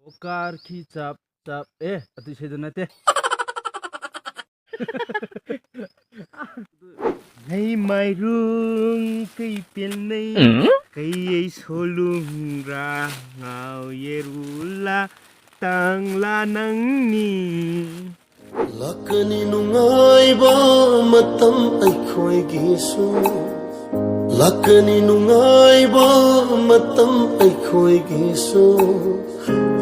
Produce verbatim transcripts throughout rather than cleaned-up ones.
ꯑꯣꯀꯥꯔ ꯈꯤ ꯆꯞ ꯆꯞ ꯑꯦ ꯑꯗꯨ ꯏꯁꯩꯗꯨ ꯅꯠꯇꯦ꯫ ꯍꯩ ꯃꯥꯏꯔꯨꯡ ꯀꯩ ꯄꯦꯜꯅꯩ ꯎꯝ? ꯀꯩ ꯑꯩ ꯁꯣꯂꯨꯡ ꯔꯥ ꯉꯥꯎ ꯌꯦꯔꯨꯂꯥ ꯇꯥꯡꯂꯥ ꯅꯪꯅꯤ꯫ ꯂꯥꯛꯀꯅꯤ ꯅꯨꯡꯉꯥꯏꯕ ꯃꯇꯝ ꯑꯩꯈꯣꯏꯒꯤꯁꯨ꯫ ꯂꯥꯛꯀꯅꯤ ꯅꯨꯡꯉꯥꯏꯕ ꯃꯇꯝ ꯑꯩꯈꯣꯏꯒꯤꯁꯨ꯫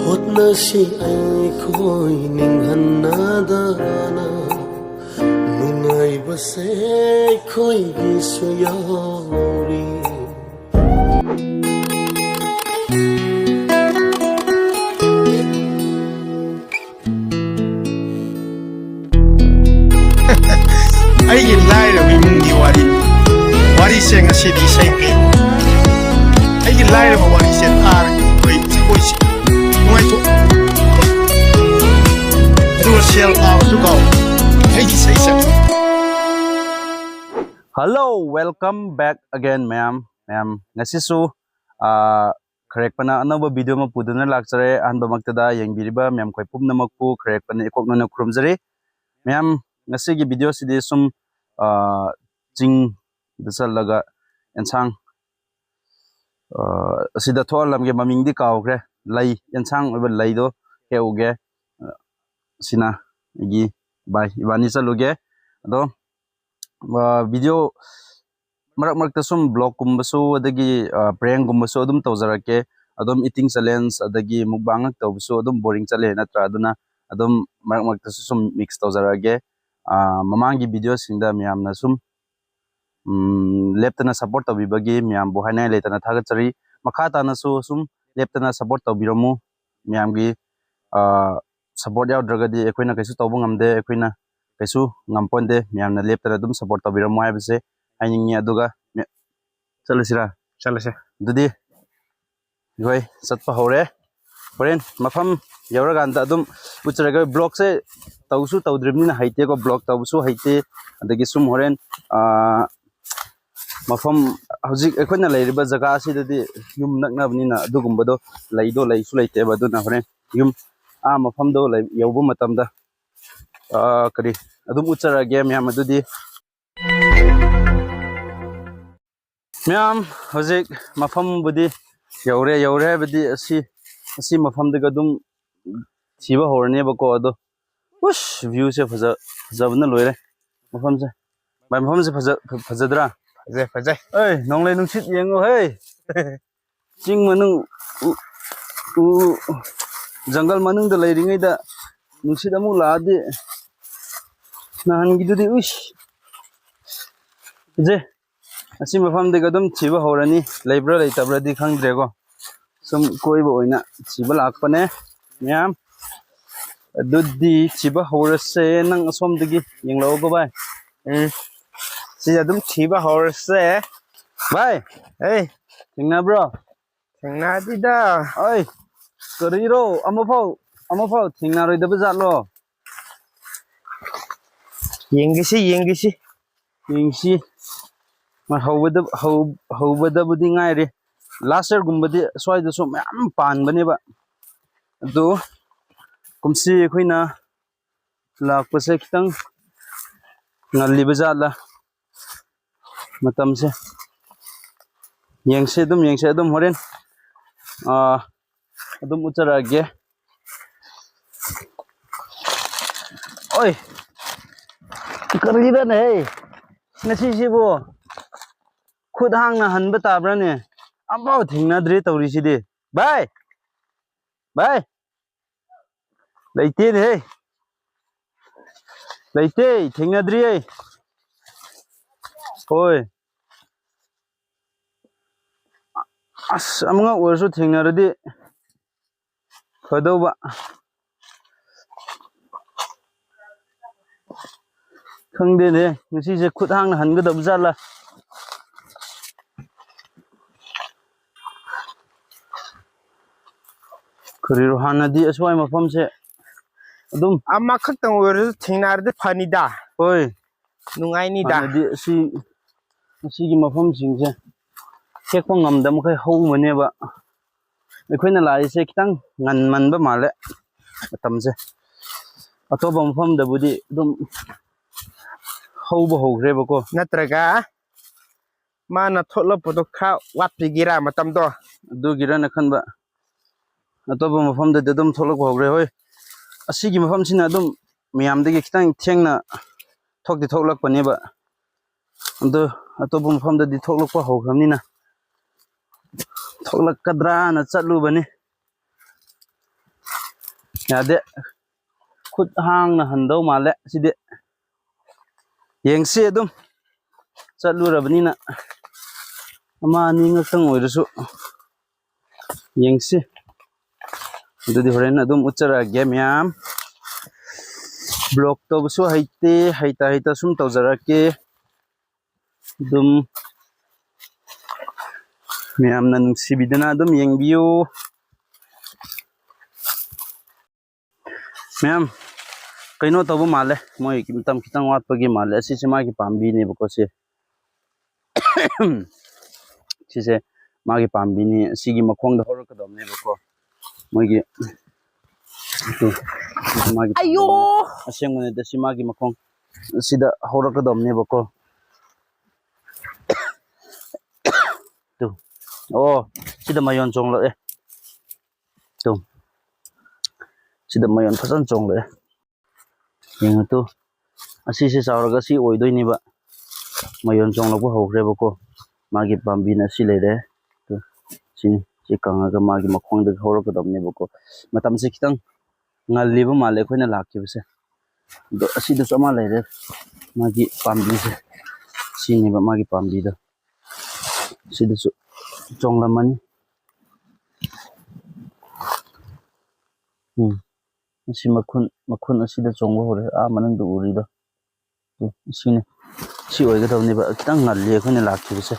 ꯍꯣꯠꯅꯁꯤ ꯑꯩꯈꯣꯏ ꯅꯤꯡꯍꯟꯅꯗꯅ꯫ ꯅꯨꯡꯉꯥꯏꯕꯁꯦ ꯑꯩꯈꯣꯏꯒꯤꯁꯨ ꯌꯥꯎꯔꯤ꯫ ꯑꯩꯒꯤ ꯂꯥꯏꯔꯕ ꯏꯃꯨꯡꯒꯤ ꯋꯥꯔꯤ꯫ ꯋꯥꯔꯤꯁꯦ ꯉꯁꯤꯗꯤ ꯏꯁꯩ ꯄꯤꯌꯨ꯫ ꯑꯩꯒꯤ ꯂꯥꯏꯔꯕ ꯋꯥꯔꯤꯁꯦ ꯇꯥꯔꯒ ꯑꯩꯈꯣꯏ ꯖꯒꯣꯏꯁꯦ ꯅꯨꯡꯉꯥꯏꯊꯣꯛ꯫ ꯑꯗꯨꯒ ꯁꯦꯜ ꯇꯥꯕꯁꯨ ꯀꯥꯎ꯫ ꯑꯩꯒꯤ ꯏꯁꯩꯁꯦ꯫ Hello, welcome back again, ꯃꯌꯥꯝ꯫ ꯃꯌꯥꯝ, ꯉꯁꯤꯁꯨ, ꯑꯥ, ꯈꯔꯦꯛꯄꯅ ꯑꯅꯧꯕ video ꯑꯃ ꯄꯨꯗꯨꯅ ꯂꯥꯛꯆꯔꯦ꯫ ꯑꯍꯥꯟꯕꯃꯛꯇꯗ ꯌꯦꯡꯕꯤꯔꯤꯕ ꯃꯌꯥꯝꯈꯣꯏ ꯄꯨꯝꯅꯃꯛꯄꯨ ꯈꯔꯦꯛꯄꯅ ꯏꯀꯣꯛꯅꯅ ꯈꯨꯔꯨꯝꯖꯔꯤ꯫ ꯃꯌꯥꯝ, ꯉꯁꯤꯒꯤ video ꯁꯤꯗꯤ ꯁꯨꯝ, ꯑꯥ, ꯆꯤꯡꯗ ꯆꯠꯂꯒ ꯑꯦꯟꯁꯥꯡ, ꯑꯥ, ꯑꯁꯤꯗ ꯊꯣꯛꯍꯜꯂꯝꯒꯦ, ꯃꯃꯤꯡꯗꯤ ꯀꯥꯎꯈ꯭ꯔꯦ꯫ ꯂꯩ, ꯑꯦꯟꯁꯥꯡ ꯑꯣꯏꯕ ꯂꯩꯗꯣ ꯍꯦꯛꯎꯒꯦ꯫ ꯑꯁꯤꯅ ꯑꯩꯒꯤ ꯚꯥꯏ ꯏꯕꯥꯅꯤ ꯆꯠꯂꯨꯒꯦ꯫ ꯑꯗꯣ, ꯑꯥ, video ꯃꯔꯛ ꯃꯔꯛꯇ ꯁꯨꯝ vlog ꯀꯨꯝꯕꯁꯨ ꯑꯗꯒꯤ, ꯑꯥ, prank ꯀꯨꯝꯕꯁꯨ ꯑꯗꯨꯝ ꯇꯧꯖꯔꯛꯀꯦ꯫ ꯑꯗꯨꯝ eating challenge ꯑꯗꯒꯤ mukbang ꯉꯥꯛ ꯇꯧꯕꯁꯨ ꯑꯗꯨꯝ boring ꯆꯠꯂꯦ ꯅꯠꯇ꯭ꯔꯥ? ꯑꯗꯨꯅ ꯑꯗꯨꯝ ꯃꯔꯛ ꯃꯔꯛꯇꯁꯨ ꯁꯨꯝ mix ꯇꯧꯖꯔꯛꯑꯒꯦ꯫ ꯑꯥ, ꯃꯃꯥꯡꯒꯤ video ꯁꯤꯡꯗ ꯃꯌꯥꯝꯅ ꯁꯨꯝ, ꯎꯝ, ꯂꯦꯞꯇꯅ support ꯇꯧꯕꯤꯕꯒꯤ ꯃꯌꯥꯝꯕꯨ ꯍꯥꯏꯅꯤꯡꯉꯥꯏ ꯂꯩꯇꯅ ꯊꯥꯒꯠꯆꯔꯤ꯫ ꯃꯈꯥ ꯇꯥꯅꯁꯨ ꯁꯨꯝ ꯂꯦꯞꯇꯅ support ꯇꯧꯕꯤꯔꯝꯃꯨ꯫ ꯃꯌꯥꯝꯒꯤ, ꯑꯥ, support ꯌꯥꯎꯗ꯭ꯔꯒꯗꯤ ꯑꯩꯈꯣꯏꯅ ꯀꯩꯁꯨ ꯇꯧꯕ ꯉꯝꯗꯦ, ꯑꯩꯈꯣꯏꯅ ꯀꯩꯁꯨ ꯉꯝꯄꯣꯟꯗꯦ꯫ ꯃꯌꯥꯝꯅ ꯂꯦꯞꯇꯅ ꯑꯗꯨꯝ support ꯇꯧꯕꯤꯔꯝꯃꯣ ꯍꯥꯏꯕꯁꯦ ꯍꯥꯏꯅꯤꯡꯉꯤ꯫ ꯑꯗꯨꯒ ꯃꯦ-, ꯆꯠꯂꯁꯤꯔꯥ? ꯆꯠꯂꯁꯦ꯫ ꯑꯗꯨꯗꯤ ꯑꯩꯈꯣꯏ ꯆꯠꯄ ꯍꯧꯔꯦ꯫ ꯍꯣꯔꯦꯟ ꯃꯐꯝ ꯌꯧꯔꯀꯥꯟꯗ ꯑꯗꯨꯝ ꯎꯠꯆꯔꯒ, vlogꯁꯦ ꯇꯧꯁꯨ ꯇꯧꯗ꯭ꯔꯤꯕꯅꯤꯅ ꯍꯩꯇꯦꯀꯣ, vlog ꯇꯧꯕꯁꯨ ꯍꯩꯇꯦ꯫ ꯑꯗꯒꯤ ꯁꯨꯝ ꯍꯣꯔꯦꯟ, ꯑꯥ, ꯃꯐꯝ ꯍꯧꯖꯤꯛ ꯑꯩꯈꯣꯏꯅ ꯂꯩꯔꯤꯕ ꯖꯒꯥ ꯑꯁꯤꯗꯗꯤ ꯌꯨꯝ ꯅꯛꯅꯕꯅꯤꯅ ꯑꯗꯨꯒꯨꯝꯕꯗꯣ ꯂꯩꯗꯣ ꯂꯩꯁꯨ ꯂꯩꯇꯦꯕ꯫ ꯑꯗꯨꯅ ꯍꯣꯔꯦꯟ ꯌꯨꯝ, ꯑꯥ, ꯃꯐꯝꯗꯣ ꯂꯩ-, ꯌꯧꯕ ꯃꯇꯝꯗ, ꯑꯥ, ꯀꯔꯤ, ꯑꯗꯨꯝ ꯎꯠꯆꯔꯛꯑꯒꯦ ꯃꯌꯥꯝ꯫ ꯑꯗꯨꯗꯤ ꯃꯌꯥꯝ, ꯍꯧꯖꯤꯛ ꯃꯐꯝꯕꯨꯗꯤ ꯌꯧꯔꯦ꯫ ꯌꯧꯔꯦ ꯍꯥꯏꯕꯗꯤ ꯑꯁꯤ, ꯑꯁꯤ ꯃꯐꯝꯗꯒꯤ ꯑꯗꯨꯝ ꯊꯤꯕ ꯍꯧꯔꯅꯦꯕꯀꯣ꯫ ꯑꯗꯣ ꯎꯁ, viewꯁꯦ ꯐꯖ-, ꯐꯖꯕꯅ ꯂꯣꯏꯔꯦ ꯃꯐꯝꯁꯦ꯫ ꯚꯥꯏ, ꯃꯐꯝꯁꯦ ꯐꯖ-, ꯐ-, ꯐꯖꯗ꯭ꯔꯥ? ꯐꯖꯩ, ꯐꯖꯩ꯫ ꯑꯩ, ꯅꯣꯡꯂꯩ ꯅꯨꯡꯁꯤꯠ ꯌꯦꯡꯉꯣ ꯍꯦ꯫ ꯆꯤꯡ ꯃꯅꯨꯡ, ꯎ, ꯎ, ꯖꯪꯒꯜ ꯃꯅꯨꯡꯗ ꯂꯩꯔꯤꯉꯩꯗ ꯅꯨꯡꯁꯤꯠ ꯑꯃꯨꯛ ꯂꯥꯛꯑꯗꯤ ꯅꯍꯥꯟꯒꯤꯗꯨꯗꯤ, ꯎꯏꯁ꯫ ꯐꯖꯩ꯫ ꯑꯁꯤ ꯃꯐꯝꯗꯒꯤ ꯑꯗꯨꯝ ꯊꯤꯕ ꯍꯧꯔꯅꯤ꯫ ꯂꯩꯕ꯭ꯔꯥ ꯂꯩꯇꯕ꯭ꯔꯥꯗꯤ ꯈꯪꯗ꯭ꯔꯦꯀꯣ꯫ ꯁꯨꯝ ꯀꯣꯏꯕ ꯑꯣꯏꯅ ꯊꯤꯕ ꯂꯥꯛꯄꯅꯦ ꯃꯌꯥꯝ꯫ ꯑꯗꯨꯗꯤ ꯊꯤꯕ ꯍꯧꯔꯁꯦ꯫ ꯅꯪ ꯑꯁꯣꯝꯗꯒꯤ ꯌꯦꯡꯂꯛꯑꯣꯀꯣ ꯚꯥꯏ꯫ ꯎꯝ꯫ ꯁꯤ ꯑꯗꯨꯝ ꯊꯤꯕ ꯍꯧꯔꯁꯦ꯫ ꯚꯥꯏ, ꯑꯦ꯫ ꯊꯦꯡꯅꯕ꯭ꯔꯣ? ꯊꯦꯡꯅꯗꯤꯗ꯫ ꯑꯩ, ꯀꯔꯤꯔꯣ? ꯑꯃꯐꯥꯎ, ꯑꯃꯐꯥꯎ ꯊꯦꯡꯅꯔꯣꯏꯗꯕ ꯖꯥꯠꯂꯣ? ꯌꯦꯡꯒꯦꯁꯤ, ꯌꯦꯡꯒꯦꯁꯤ꯫ ꯌꯦꯡꯁꯤ꯫ ꯍꯧꯕꯗ-, ꯍꯧ-, ꯍꯧꯕꯗꯕꯨꯗꯤ ꯉꯥꯏꯔꯤ꯫ Last yearꯒꯨꯝꯕꯗꯤ ꯁ꯭ꯋꯥꯏꯗꯁꯨ ꯃꯌꯥꯝ ꯄꯥꯟꯕꯅꯦꯕ꯫ ꯑꯗꯣ ꯀꯨꯝꯁꯤ ꯑꯩꯈꯣꯏꯅ ꯂꯥꯛꯄꯁꯦ ꯈꯤꯇꯪ ꯉꯜꯂꯤꯕ ꯖꯥꯠꯂ ꯃꯇꯝꯁꯦ? ꯌꯦꯡꯁꯦ, ꯑꯗꯨꯝ ꯌꯦꯡꯁꯦ, ꯑꯗꯨꯝ ꯍꯣꯔꯦꯟ, ꯑꯥ, ꯑꯗꯨꯝ ꯎꯠꯆꯔꯛꯑꯒꯦ꯫ ꯑꯣꯏ, ꯀꯔꯤꯔꯅꯦꯍꯦ ꯉꯁꯤꯁꯤꯕꯨ? ꯈꯨꯠ ꯍꯥꯡꯅ ꯍꯟꯕ ꯇꯥꯕ꯭ꯔꯥꯅꯦ? ꯑꯝꯐꯥꯎ ꯊꯦꯡꯅꯗ꯭ꯔꯤ ꯇꯧꯔꯤꯁꯤꯗꯤ꯫ ꯚꯥꯏ! ꯚꯥꯏ! ꯂꯩꯇꯦꯅꯦꯍꯦ꯫ ꯂꯩꯇꯦ, ꯊꯦꯡꯅꯗ꯭ꯔꯤꯌꯦ꯫ ꯍꯣꯏ꯫ ꯑꯁ, ꯑꯃꯉꯛ ꯑꯣꯏꯔꯁꯨ ꯊꯦꯡꯅꯔꯗꯤ ꯐꯗꯧꯕ꯫ ꯈꯪꯗꯦꯅꯦ, ꯉꯁꯤꯁꯦ ꯈꯨꯠ ꯍꯥꯡꯅ ꯍꯟꯒꯗꯕ ꯖꯥꯠꯂꯥ? ꯀꯔꯤꯔꯣ, ꯍꯥꯟꯅꯗꯤ ꯑꯁ꯭ꯋꯥꯏ ꯃꯐꯝꯁꯦ ꯑꯗꯨꯝ ꯑꯃꯈꯛꯇꯪ ꯑꯣꯏꯔꯁꯨ ꯊꯦꯡꯅꯔꯗꯤ ꯐꯅꯤꯗ꯫ ꯍꯣꯏ꯫ ꯅꯨꯡꯉꯥꯏꯅꯤꯗ꯫ ꯍꯥꯟꯅꯗꯤ ꯑꯁꯤ, ꯑꯁꯤꯒꯤ ꯃꯐꯝꯁꯤꯡꯁꯦ ꯍꯦꯛꯄ ꯉꯝꯗ ꯃꯈꯩ ꯍꯧꯕꯅꯦꯕ꯫ ꯑꯩꯈꯣꯏꯅ ꯂꯥꯛꯏꯁꯦ ꯈꯤꯇꯪ ꯉꯟꯃꯟꯕ ꯃꯥꯜꯂꯦ ꯃꯇꯝꯁꯦ꯫ ꯑꯇꯣꯞꯄ ꯃꯐꯝꯗꯕꯨꯗꯤ ꯑꯗꯨꯝ ꯍꯧꯕ ꯍꯧꯈ꯭ꯔꯦꯕꯀꯣ꯫ ꯅꯠꯇ꯭ꯔꯒ ꯃꯥꯅ ꯊꯣꯛꯂꯛꯄꯗꯣ ꯈꯔ ꯋꯥꯠꯄꯤꯒꯦꯔꯥ ꯃꯇꯝꯗꯣ? ꯑꯗꯨꯒꯤꯔꯅ ꯈꯟꯕ꯫ ꯑꯇꯣꯞꯄ ꯃꯐꯝꯗꯗꯤ ꯑꯗꯨꯝ ꯊꯣꯛꯂꯛꯄ ꯍꯧꯈ꯭ꯔꯦ꯫ ꯍꯣꯏ, ꯑꯁꯤꯒꯤ ꯃꯐꯝꯁꯤꯅ ꯑꯗꯨꯝ ꯃꯌꯥꯝꯗꯒꯤ ꯈꯤꯇꯪ ꯊꯦꯡꯅ ꯊꯣꯛꯇꯤ ꯊꯣꯛꯂꯛꯄꯅꯦꯕ꯫ ꯑꯗꯣ ꯑꯇꯣꯞꯄ ꯃꯐꯝꯗꯗꯤ ꯊꯣꯛꯂꯛꯄ ꯍꯧꯈ꯭ꯔꯕꯅꯤꯅ ꯊꯣꯛꯂꯛꯀꯗ꯭ꯔꯥꯅ ꯆꯠꯂꯨꯕꯅꯤ꯫ ꯌꯥꯗꯦ꯫ ꯈꯨꯠ ꯍꯥꯡꯅ ꯍꯟꯗꯧ ꯃꯥꯜꯂꯦ ꯁꯤꯗꯤ꯫ ꯌꯦꯡꯁꯤ ꯑꯗꯨꯝ꯫ ꯆꯠꯂꯨꯔꯕꯅꯤꯅ ꯑꯃ ꯑꯅꯤ ꯉꯛꯇꯪ ꯑꯣꯏꯔꯁꯨ ꯌꯦꯡꯁꯤ꯫ ꯑꯗꯨꯗꯤ ꯍꯣꯔꯦꯟ ꯑꯗꯨꯝ ꯎꯠꯆꯔꯛꯑꯒꯦ ꯃꯌꯥꯝ꯫ Vlog ꯇꯧꯕꯁꯨ ꯍꯩꯇꯦ, ꯍꯩꯇ ꯍꯩꯇ ꯁꯨꯝ ꯇꯧꯖꯔꯛꯀꯦ꯫ ꯑꯗꯨꯝ ꯃꯌꯥꯝꯅ ꯅꯨꯡꯁꯤꯕꯤꯗꯅ ꯑꯗꯨꯝ ꯌꯦꯡꯕꯤꯌꯨ꯫ ꯃꯌꯥꯝ, ꯀꯩꯅꯣ ꯇꯧꯕ ꯃꯥꯜꯂꯦ, ꯃꯣꯏ ꯃꯇꯝ ꯈꯤꯇꯪ ꯋꯥꯠꯄꯒꯤ ꯃꯥꯜꯂꯦ꯫ ꯑꯁꯤꯁꯦ ꯃꯥꯒꯤ ꯄꯥꯝꯕꯤꯅꯦꯕꯀꯣ, ꯁꯦ꯫ ꯁꯤꯁꯦ ꯃꯥꯒꯤ ꯄꯥꯝꯕꯤꯅꯤ, ꯑꯁꯤꯒꯤ ꯃꯈꯣꯡꯗ ꯍꯧꯔꯛꯀꯗꯕꯅꯦꯕꯀꯣ꯫ ꯃꯣꯏꯒꯤ, ꯇꯨ, ꯁꯤꯁꯦ ꯃꯥꯒꯤ ꯑꯌꯣ! ꯄꯥꯝꯕꯤꯅꯤ꯫ ꯑꯁꯦꯡꯕꯅꯦ, ꯁꯤ ꯃꯥꯒꯤ ꯃꯈꯣꯡ ꯑꯁꯤꯗ ꯍꯧꯔꯛꯀꯗꯕꯅꯦꯕꯀꯣ꯫ ꯇꯨ꯫ ꯑꯣ, ꯁꯤꯗ ꯃꯌꯣꯟ ꯆꯣꯡꯂꯛꯑꯦ꯫ ꯇꯨ꯫ ꯁꯤꯗ ꯃꯌꯣꯟ ꯐꯖꯅ ꯆꯣꯡꯂꯛꯑꯦ꯫ ꯌꯦꯡꯉꯨ ꯇꯨ꯫ ꯑꯁꯤꯁꯦ ꯆꯥꯎꯔꯒ ꯁꯤ ꯑꯣꯏꯗꯣꯏꯅꯦꯕ꯫ ꯃꯌꯣꯟ ꯆꯣꯡꯂꯛꯄ ꯍꯧꯈ꯭ꯔꯦꯕꯀꯣ꯫ ꯃꯥꯒꯤ ꯄꯥꯝꯕꯤꯅ ꯁꯤ ꯂꯩꯔꯦ꯫ ꯇꯨ꯫ ꯁꯤꯅꯤ꯫ ꯁꯤ ꯀꯪꯉꯒ ꯃꯥꯒꯤ ꯃꯈꯣꯡꯗꯒꯤ ꯍꯧꯔꯛꯀꯗꯕꯅꯦꯕꯀꯣ꯫ ꯃꯇꯝꯁꯦ ꯈꯤꯇꯪ ꯉꯜꯂꯤꯕ ꯃꯥꯜꯂꯦ ꯑꯩꯈꯣꯏꯅ ꯂꯥꯛꯈꯤꯕꯁꯦ꯫ ꯑꯗꯣ ꯑꯁꯤꯗꯁꯨ ꯑꯃ ꯂꯩꯔꯦ꯫ ꯃꯥꯒꯤ ꯄꯥꯝꯕꯤꯁꯦ꯫ ꯁꯤꯅꯦꯕ ꯃꯥꯒꯤ ꯄꯥꯝꯕꯤꯗꯣ꯫ ꯁꯤꯗꯁꯨ ꯆꯣꯡꯂꯝꯃꯅꯤ꯫ ꯎꯝ꯫ ꯑꯁꯤ ꯃꯈꯨꯟ, ꯃꯈꯨꯟ ꯑꯁꯤꯗ ꯆꯣꯡꯕ ꯍꯧꯔꯦ꯫ ꯑꯥ ꯃꯅꯨꯡꯗ ꯎꯔꯤꯗꯣ꯫ ꯎꯝ, ꯁꯤꯅꯤ꯫ ꯁꯤ ꯑꯣꯏꯒꯗꯕꯅꯦꯕ꯫ ꯈꯤꯇꯪ ꯉꯜꯂꯤ ꯑꯩꯈꯣꯏꯅ ꯂꯥꯛꯈꯤꯕꯁꯦ꯫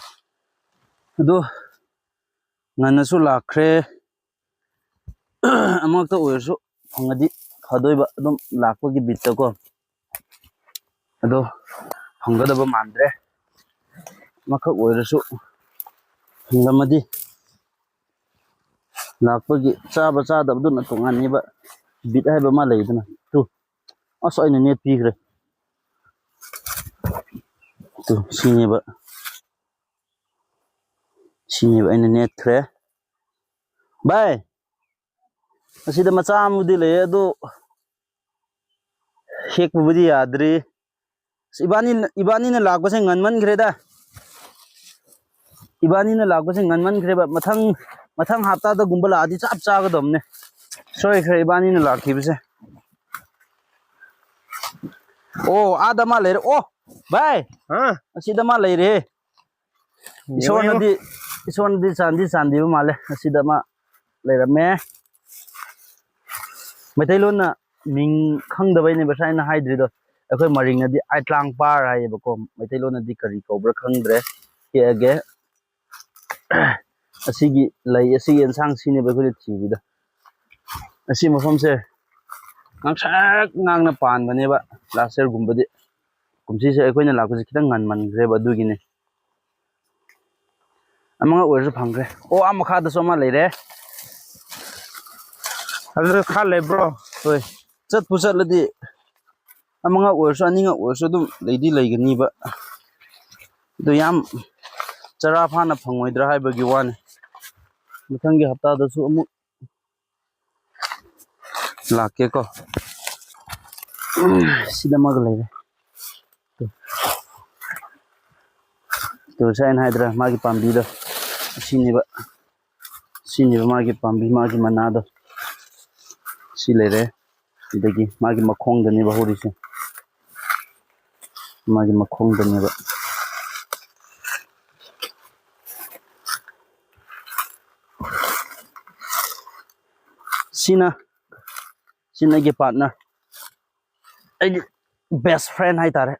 ꯑꯗꯣ ꯉꯟꯅꯁꯨ ꯂꯥꯛꯈ꯭ꯔꯦ꯫ ꯑꯃꯈꯛꯇ ꯑꯣꯏꯔꯁꯨ ꯐꯪꯉꯗꯤ ꯐꯗꯣꯏꯕ, ꯑꯗꯨꯝ ꯂꯥꯛꯄꯒꯤ ꯕꯤꯠꯇꯀꯣ꯫ ꯑꯗꯣ ꯐꯪꯒꯗꯕ ꯃꯥꯟꯗ꯭ꯔꯦ꯫ ꯑꯃꯈꯛ ꯑꯣꯏꯔꯁꯨ ꯍꯤꯡꯂꯝꯃꯗꯤ ꯂꯥꯛꯄꯒꯤ ꯆꯥꯕ ꯆꯥꯗꯕꯗꯨꯅ ꯇꯣꯉꯥꯟꯅꯦꯕ꯫ ꯕꯤꯠ ꯍꯥꯏꯕ ꯑꯃ ꯂꯩꯗꯅ꯫ ꯇꯨ, ꯑꯁ, ꯑꯩꯅ ꯅꯦꯠ ꯄꯤꯈ꯭ꯔꯦ꯫ ꯇꯨ, ꯁꯤꯅꯦꯕ꯫ ꯁꯤꯅꯦꯕ ꯑꯩꯅ ꯅꯦꯠꯈ꯭ꯔꯦ꯫ ꯚꯥꯏ, ꯑꯁꯤꯗ ꯃꯆꯥ ꯑꯃꯕꯨꯗꯤ ꯂꯩꯌꯦ, ꯑꯗꯨ ꯍꯦꯛꯄꯕꯨꯗꯤ ꯌꯥꯗ꯭ꯔꯤ꯫ ꯑꯁ, ꯏꯕꯥꯅꯤ, ꯏꯕꯥꯅꯤꯅ ꯂꯥꯛꯄꯁꯦ ꯉꯟꯃꯟꯈ꯭ꯔꯦꯗ꯫ ꯏꯕꯥꯅꯤꯅ ꯂꯥꯛꯄꯁꯦ ꯉꯟꯃꯟꯈ꯭ꯔꯦꯕ꯫ ꯃꯊꯪ, ꯃꯊꯪ ꯍꯞꯇꯥꯗꯒꯨꯝꯕ ꯂꯥꯛꯑꯗꯤ ꯆꯞ ꯆꯥꯒꯗꯕꯅꯦ꯫ ꯁꯣꯏꯈ꯭ꯔꯦ ꯏꯕꯥꯅꯤꯅ ꯂꯥꯛꯈꯤꯕꯁꯦ꯫ ꯑꯣ, ꯑꯥꯗ ꯃꯥ ꯂꯩꯔꯦ꯫ ꯑꯣ, ꯚꯥꯏ, ꯍꯥ? ꯑꯁꯤꯗ ꯃꯥ ꯂꯩꯔꯦ꯫ ꯌꯦꯡꯉꯣ, ꯏꯁꯣꯔꯅꯗꯤ, ꯏꯁꯣꯔꯅꯗꯤ ꯆꯥꯟꯗꯤ ꯆꯥꯟꯕꯤꯕ ꯃꯥꯜꯂꯦ꯫ ꯑꯁꯤꯗ ꯃꯥ ꯂꯩꯔꯝꯃꯦ꯫ ꯃꯩꯇꯩꯂꯣꯟꯅ ꯃꯤꯡ ꯈꯪꯗꯕꯩꯅꯦꯕ ꯁꯥꯏꯅ ꯍꯥꯏꯗ꯭ꯔꯤꯗꯣ꯫ ꯑꯩꯈꯣꯏ ꯃꯔꯤꯡꯅꯗꯤ ꯑꯥꯏꯇ꯭ꯂꯥꯡ ꯄꯥꯔ ꯍꯥꯏꯌꯦꯕꯀꯣ꯫ ꯃꯩꯇꯩꯂꯣꯟꯅꯗꯤ ꯀꯔꯤ ꯀꯧꯕ꯭ꯔꯥ ꯈꯪꯗ꯭ꯔꯦ꯫ ꯍꯦꯛꯑꯒꯦ꯫ ꯑꯁꯤꯒꯤ ꯂꯩ, ꯑꯁꯤꯒꯤ ꯑꯦꯟꯁꯥꯡ ꯁꯤꯅꯦꯕ ꯑꯩꯈꯣꯏꯅ ꯊꯤꯔꯤꯗꯣ꯫ ꯑꯁꯤ ꯃꯐꯝꯁꯦ ꯉꯥꯡꯁꯛ ꯉꯥꯡꯅ ꯄꯥꯟꯕꯅꯦꯕ last yearꯒꯨꯝꯕꯗꯤ꯫ ꯀꯨꯝꯁꯤꯁꯦ ꯑꯩꯈꯣꯏꯅ ꯂꯥꯛꯄꯁꯦ ꯈꯤꯇꯪ ꯉꯟꯃꯟꯈ꯭ꯔꯦꯕ, ꯑꯗꯨꯒꯤꯅꯦ꯫ ꯑꯃꯉꯛ ꯑꯣꯏꯔꯁꯨ ꯐꯪꯈ꯭ꯔꯦ꯫ ꯑꯣ, ꯑꯥ ꯃꯈꯥꯗꯁꯨ ꯑꯃ ꯂꯩꯔꯦ꯫ ꯑꯗꯨꯗ ꯈꯔ ꯂꯩꯕ꯭ꯔꯣ? ꯍꯣꯏ, ꯆꯠꯄꯨ ꯆꯠꯂꯗꯤ ꯑꯃꯉꯛ ꯑꯣꯏꯔꯁꯨ ꯑꯅꯤꯉꯛ ꯑꯣꯏꯔꯁꯨ ꯑꯗꯨꯝ ꯂꯩꯗꯤ ꯂꯩꯒꯅꯤꯕ꯫ ꯑꯗꯨ ꯌꯥꯝ ꯆꯔꯥ ꯐꯥꯅ ꯐꯪꯉꯣꯏꯗ꯭ꯔꯥ ꯍꯥꯏꯕꯒꯤ ꯋꯥꯅꯤ꯫ ꯃꯊꯪꯒꯤ ꯍꯞꯇꯥꯗꯁꯨ ꯑꯃꯨꯛ ꯂꯥꯛꯀꯦꯀꯣ꯫ ꯁꯤꯗ ꯑꯃꯒ ꯂꯩꯔꯦ꯫ ꯇꯨ꯫ ꯇꯨ, ꯉꯁꯥꯏ ꯑꯩꯅ ꯍꯥꯏꯗ꯭ꯔꯥ, ꯃꯥꯒꯤ ꯄꯥꯝꯕꯤꯗꯣ ꯁꯤꯅꯦꯕ꯫ ꯁꯤꯅꯦꯕ ꯃꯥꯒꯤ ꯄꯥꯝꯕꯤ, ꯃꯥꯒꯤ ꯃꯅꯥꯗꯣ꯫ ꯁꯤ ꯂꯩꯔꯦ꯫ ꯑꯗꯒꯤ ꯃꯥꯒꯤ ꯃꯈꯣꯡꯗꯅꯦꯕ ꯍꯧꯔꯤꯁꯦ꯫ ꯃꯥꯒꯤ ꯃꯈꯣꯡꯗꯅꯦꯕ꯫ ꯁꯤꯅ, ꯁꯤꯅ ꯑꯩꯒꯤ partner, ꯑꯩꯒꯤ best friend ꯍꯥꯏꯇꯥꯔꯦ꯫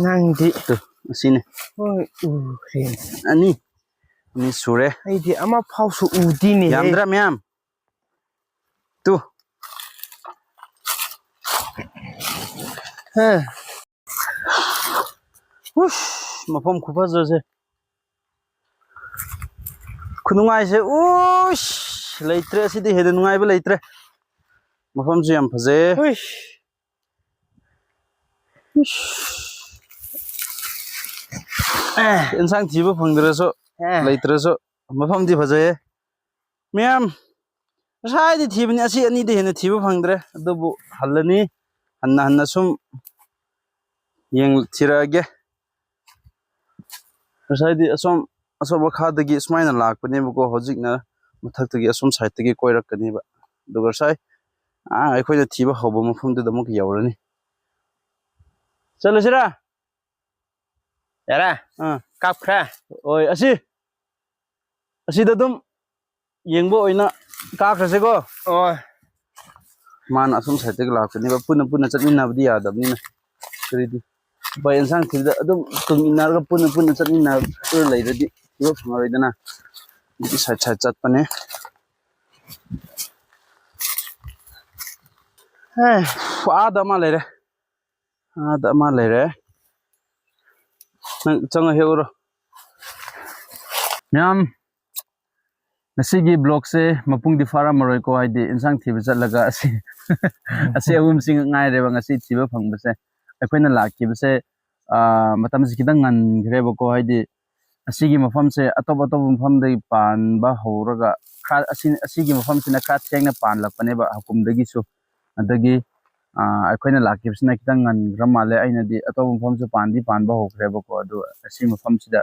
ꯅꯪꯗꯤ꯫ ꯇꯨ, ꯑꯁꯤꯅꯦ꯫ ꯍꯣꯏ, ꯎꯈ꯭ꯔꯦ꯫ ꯑꯅꯤ, ꯑꯅꯤ ꯁꯨꯔꯦ꯫ ꯑꯩꯗꯤ ꯑꯃ ꯐꯥꯎꯁꯨ ꯎꯗꯤꯅꯦ꯫ ꯌꯥꯝꯗ꯭ꯔꯥ ꯃꯌꯥꯝ? ꯇꯨ꯫ ꯍꯥ꯫ ꯎꯁ, ꯃꯐꯝ ꯈꯨꯐꯖꯁꯦ, ꯈꯨꯅꯨꯡꯉꯥꯏꯁꯦ, ꯎꯁ, ꯂꯩꯇ꯭ꯔꯦ, ꯑꯁꯤꯗꯤ ꯍꯦꯟꯅ ꯅꯨꯡꯉꯥꯏꯕ ꯂꯩꯇ꯭ꯔꯦ꯫ ꯃꯐꯝꯁꯨ ꯌꯥꯝ ꯐꯖꯩꯌꯦ꯫ ꯎꯁ꯫ ꯑꯦ, ꯏꯟꯁꯥꯡ ꯊꯤꯕ ꯐꯪꯗ꯭ꯔꯁꯨ, ꯑꯦ꯫ ꯂꯩꯇ꯭ꯔꯁꯨ, ꯃꯐꯝꯗꯤ ꯐꯖꯩꯌꯦ꯫ ꯃꯌꯥꯝ, ꯉꯁꯥꯏꯗꯤ ꯊꯤꯕꯅꯤ, ꯑꯁꯤ ꯑꯅꯤꯗꯤ ꯍꯦꯟꯅ ꯊꯤꯕ ꯐꯪꯗ꯭ꯔꯦ꯫ ꯑꯗꯨꯕꯨ ꯍꯜꯂꯅꯤ, ꯍꯟꯅ ꯍꯟꯅ ꯁꯨꯝ ꯌꯦꯡ-, ꯊꯤꯔꯛꯑꯒꯦ꯫ ꯉꯁꯥꯏꯗꯤ ꯑꯁꯣꯝ, ꯑꯁꯣꯝ ꯃꯈꯥꯗꯒꯤ ꯁꯨꯃꯥꯏꯅ ꯂꯥꯛꯄꯅꯦꯕꯀꯣ, ꯍꯧꯖꯤꯛꯅ ꯃꯊꯛꯇꯒꯤ ꯑꯁꯣꯝ ꯁꯥꯏꯠꯇꯒꯤ ꯀꯣꯏꯔꯛꯀꯅꯦꯕ꯫ ꯑꯗꯨꯒ ꯉꯁꯥꯏ, ꯑꯥ, ꯑꯩꯈꯣꯏꯅ ꯊꯤꯕ ꯍꯧꯕ ꯃꯐꯝꯗꯨꯗ ꯑꯃꯨꯛ ꯌꯧꯔꯅꯤ꯫ ꯆꯠꯂꯁꯤꯔꯥ? ꯌꯥꯔꯦ? ꯑꯥ꯫ ꯀꯥꯞꯈ꯭ꯔꯦ? ꯍꯣꯏ, ꯑꯁꯤ, ꯑꯁꯤꯗ ꯑꯗꯨꯝ ꯌꯦꯡꯕ ꯑꯣꯏꯅ ꯀꯥꯈ꯭ꯔꯁꯦꯀꯣ꯫ ꯍꯣꯏ꯫ ꯃꯥꯅ ꯑꯁꯣꯝ ꯁꯥꯏꯠꯇꯒꯤ ꯂꯥꯛꯄꯅꯦꯕ, ꯄꯨꯟꯅ ꯄꯨꯟꯅ ꯆꯠꯃꯤꯟꯅꯕꯗꯤ ꯌꯥꯗꯕꯅꯤꯅ꯫ ꯀꯔꯤꯗꯤ ꯎꯄꯥꯏ, ꯌꯦꯟꯁꯥꯡ ꯊꯤꯕꯗ ꯑꯗꯨꯝ ꯇꯨꯡ ꯏꯟꯅꯔꯒ ꯄꯨꯟꯅ ꯄꯨꯟꯅ ꯆꯠꯃꯤꯟꯅꯔ ꯂꯩꯔꯗꯤ ꯊꯤꯕ ꯐꯪꯉꯔꯣꯏꯗꯅ꯫ ꯑꯗꯨꯒꯤ ꯁꯥꯏꯠ ꯁꯥꯏꯠ ꯆꯠꯄꯅꯦ꯫ ꯍꯦ꯫ ꯑꯥꯗ ꯑꯃ ꯂꯩꯔꯦ꯫ ꯑꯥꯗ ꯑꯃ ꯂꯩꯔꯦ꯫ ꯅꯪ ꯆꯪꯉ ꯍꯦꯛꯎꯔꯣ꯫ ꯃꯌꯥꯝ, ꯉꯁꯤꯒꯤ vlogꯁꯦ ꯃꯄꯨꯡꯗꯤ ꯐꯥꯔꯝꯃꯔꯣꯏꯀꯣ, ꯍꯥꯏꯗꯤ ꯏꯟꯁꯥꯡ ꯊꯤꯕ ꯆꯠꯂꯒ ꯑꯁꯤ, ꯑꯁꯤ ꯑꯍꯨꯝꯁꯤ ꯉꯥꯏꯔꯦꯕ ꯉꯁꯤ ꯊꯤꯕ ꯐꯪꯕꯁꯦ꯫ ꯑꯩꯈꯣꯏꯅ ꯂꯥꯛꯈꯤꯕꯁꯦ, ꯑꯥ, ꯃꯇꯝꯁꯦ ꯈꯤꯇꯪ ꯉꯟꯈ꯭ꯔꯦꯕꯀꯣ, ꯍꯥꯏꯗꯤ ꯑꯁꯤꯒꯤ ꯃꯐꯝꯁꯦ ꯑꯇꯣꯞ ꯑꯇꯣꯞꯄ ꯃꯐꯝꯗꯒꯤ ꯄꯥꯟꯕ ꯍꯧꯔꯒ ꯈꯔ ꯑꯁꯤ, ꯑꯁꯤꯒꯤ ꯃꯐꯝꯁꯤꯅ ꯈꯔ ꯊꯦꯡꯅ ꯄꯥꯟꯂꯛꯄꯅꯦꯕ ꯍꯀꯨꯝꯗꯒꯤꯁꯨ꯫ ꯑꯗꯒꯤ, ꯑꯥ, ꯑꯩꯈꯣꯏꯅ ꯂꯥꯛꯈꯤꯕꯁꯤꯅ ꯈꯤꯇꯪ ꯉꯟꯈ꯭ꯔ ꯃꯥꯜꯂꯦ꯫ ꯑꯩꯅꯗꯤ ꯑꯇꯣꯞꯄ ꯃꯐꯝꯁꯨ ꯄꯥꯟꯗꯤ ꯄꯥꯟꯕ ꯍꯧꯈ꯭ꯔꯦꯕꯀꯣ, ꯑꯗꯨ ꯑꯁꯤ ꯃꯐꯝꯁꯤꯗ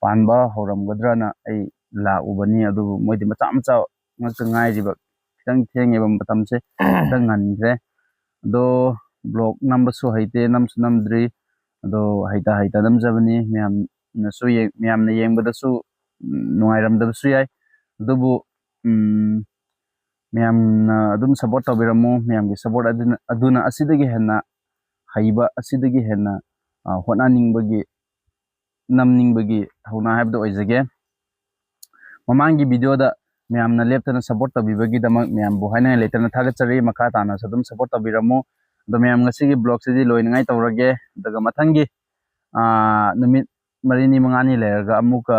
ꯄꯥꯟꯕ ꯍꯧꯔꯝꯒꯗ꯭ꯔꯅ ꯑꯩ ꯂꯥꯛꯎꯕꯅꯤ꯫ ꯑꯗꯨꯕꯨ ꯃꯣꯏꯗꯤ ꯃꯆꯥ ꯃꯆꯥ ꯉꯥꯛꯇ ꯉꯥꯏꯔꯤꯕ, ꯈꯤꯇꯪ ꯊꯦꯡꯉꯦꯕ ꯃꯇꯝꯁꯦ, ꯈꯤꯇꯪ ꯉꯟꯈ꯭ꯔꯦ꯫ ꯑꯗꯣ vlog ꯅꯝꯕꯁꯨ ꯍꯩꯇꯦ, ꯅꯝꯁꯨ ꯅꯝꯗ꯭ꯔꯤ꯫ ꯑꯗꯣ ꯍꯩꯇ ꯍꯩꯇ ꯅꯝꯖꯕꯅꯤ꯫ ꯃꯌꯥꯝꯅꯁꯨ ꯌꯦꯡ-, ꯃꯌꯥꯝꯅ ꯌꯦꯡꯕꯗꯁꯨ, ꯎꯝ, ꯅꯨꯡꯉꯥꯏꯔꯝꯗꯕꯁꯨ ꯌꯥꯏ꯫ ꯑꯗꯨꯕꯨ, ꯎꯝ, ꯃꯌꯥꯝꯅ ꯑꯗꯨꯝ support ꯇꯧꯕꯤꯔꯝꯃꯨ꯫ ꯃꯌꯥꯝꯒꯤ support ꯑꯗꯨꯅ, ꯑꯗꯨꯅ ꯑꯁꯤꯗꯒꯤ ꯍꯦꯟꯅ ꯍꯩꯕ, ꯑꯁꯤꯗꯒꯤ ꯍꯦꯟꯅ, ꯑ, ꯍꯣꯠꯅꯅꯤꯡꯕꯒꯤ, ꯅꯝꯅꯤꯡꯕꯒꯤ ꯊꯧꯅꯥ ꯍꯥꯏꯕꯗꯨ ꯑꯣꯏꯖꯒꯦ꯫ ꯃꯃꯥꯡꯒꯤ videoꯗ ꯃꯌꯥꯝꯅ ꯂꯦꯞꯇꯅ support ꯇꯧꯕꯤꯕꯒꯤꯗꯃꯛ ꯃꯌꯥꯝꯕꯨ ꯍꯥꯏꯅꯤꯡꯉꯥꯏ ꯂꯩꯇꯅ ꯊꯥꯒꯠꯆꯔꯤ꯫ ꯃꯈꯥ ꯇꯥꯅꯁꯨ ꯑꯗꯨꯝ support ꯇꯧꯕꯤꯔꯝꯃꯨ꯫ ꯑꯗꯣ ꯃꯌꯥꯝ, ꯉꯁꯤꯒꯤ vlogꯁꯤꯗꯤ ꯂꯣꯏꯅꯉꯥꯏ ꯇꯧꯔꯒꯦ꯫ ꯑꯗꯨꯒ ꯃꯊꯪꯒꯤ, ꯑꯥ, ꯅꯨꯃꯤꯠ ꯃꯔꯤꯅꯤ ꯃꯉꯥꯅꯤ ꯂꯩꯔꯒ ꯑꯃꯨꯛꯀ,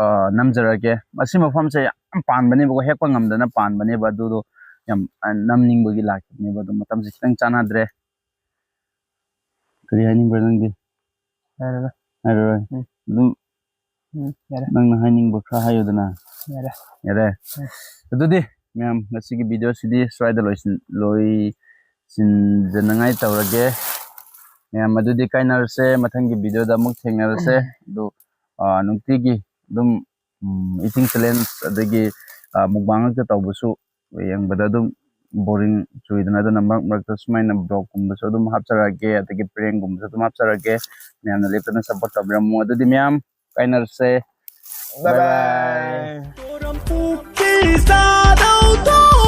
ꯑꯥ, ꯅꯝꯖꯔꯛꯀꯦ꯫ ꯃꯁꯤ ꯃꯐꯝꯁꯦ ꯌꯥꯝ ꯄꯥꯟꯕꯅꯦꯕꯀꯣ, ꯍꯦꯛꯄ ꯉꯝꯗꯅ ꯄꯥꯟꯕꯅꯦꯕ, ꯑꯗꯨꯗꯣ ꯌꯥꯝ, ꯑꯥ, ꯅꯝꯅꯤꯡꯕꯒꯤ ꯂꯥꯛꯈꯤꯕꯅꯦꯕ, ꯑꯗꯣ ꯃꯇꯝꯁꯦ ꯈꯤꯇꯪ ꯆꯥꯟꯅꯗ꯭ꯔꯦ꯫ ꯀꯔꯤ ꯍꯥꯏꯅꯤꯡꯕ꯭ꯔꯥ ꯅꯪꯗꯤ? ꯍꯥꯏꯔꯔꯣꯏ꯫ ꯍꯥꯏꯔꯔꯣꯏ꯫ ꯎꯝ꯫ ꯑꯗꯨꯝ ꯎꯝ, ꯌꯥꯔꯦ꯫ ꯅꯪꯅ ꯍꯥꯏꯅꯤꯡꯕ ꯈꯔ ꯍꯥꯏꯌꯨꯗꯅ꯫ ꯌꯥꯔꯦ꯫ ꯌꯥꯔꯦ? ꯎꯝ꯫ ꯑꯗꯨꯗꯤ ꯃꯌꯥꯝ, ꯉꯁꯤꯒꯤ video ꯁꯤꯗꯤ ꯁ꯭ꯋꯥꯏꯗ ꯂꯣꯏꯁꯤꯟ-, ꯂꯣꯏꯁꯤꯟꯖꯅꯉꯥꯏ ꯇꯧꯔꯒꯦ꯫ ꯃꯌꯥꯝ, ꯑꯗꯨꯗꯤ ꯀꯥꯏꯅꯔꯁꯦ, ꯃꯊꯪꯒꯤ video ꯗ ꯑꯃꯨꯛ ꯊꯦꯡꯅꯔꯁꯦ꯫ ꯎꯝ꯫ ꯑꯗꯨ, ꯑꯥ, ꯅꯨꯡꯇꯤꯒꯤ ꯑꯗꯨꯝ, ꯎꯝ, eating challenge ꯑꯗꯒꯤ, ꯑꯥ, mukbang ꯉꯥꯛꯇ ꯇꯧꯕꯁꯨ ꯌꯦꯡꯕꯗ ꯑꯗꯨꯝ boring ꯆꯨꯏꯗꯅ, ꯑꯗꯨꯅ ꯃꯔꯛ ꯃꯔꯛꯇ ꯁꯨꯃꯥꯏꯅ vlog ꯀꯨꯝꯕꯁꯨ ꯑꯗꯨꯝ ꯍꯥꯞꯆꯔꯛꯑꯒꯦ, ꯑꯗꯒꯤ prank ꯀꯨꯝꯕꯁꯨ ꯑꯗꯨꯝ ꯍꯥꯞꯆꯔꯛꯑꯒꯦ꯫ ꯃꯌꯥꯝꯅ ꯂꯦꯞꯇꯅ support ꯇꯧꯕꯤꯔꯝꯃꯨ꯫ ꯑꯗꯨꯗꯤ ꯃꯌꯥꯝ, ꯀꯥꯏꯅꯔꯁꯦ꯫ Bye bye꯫ Bye bye꯫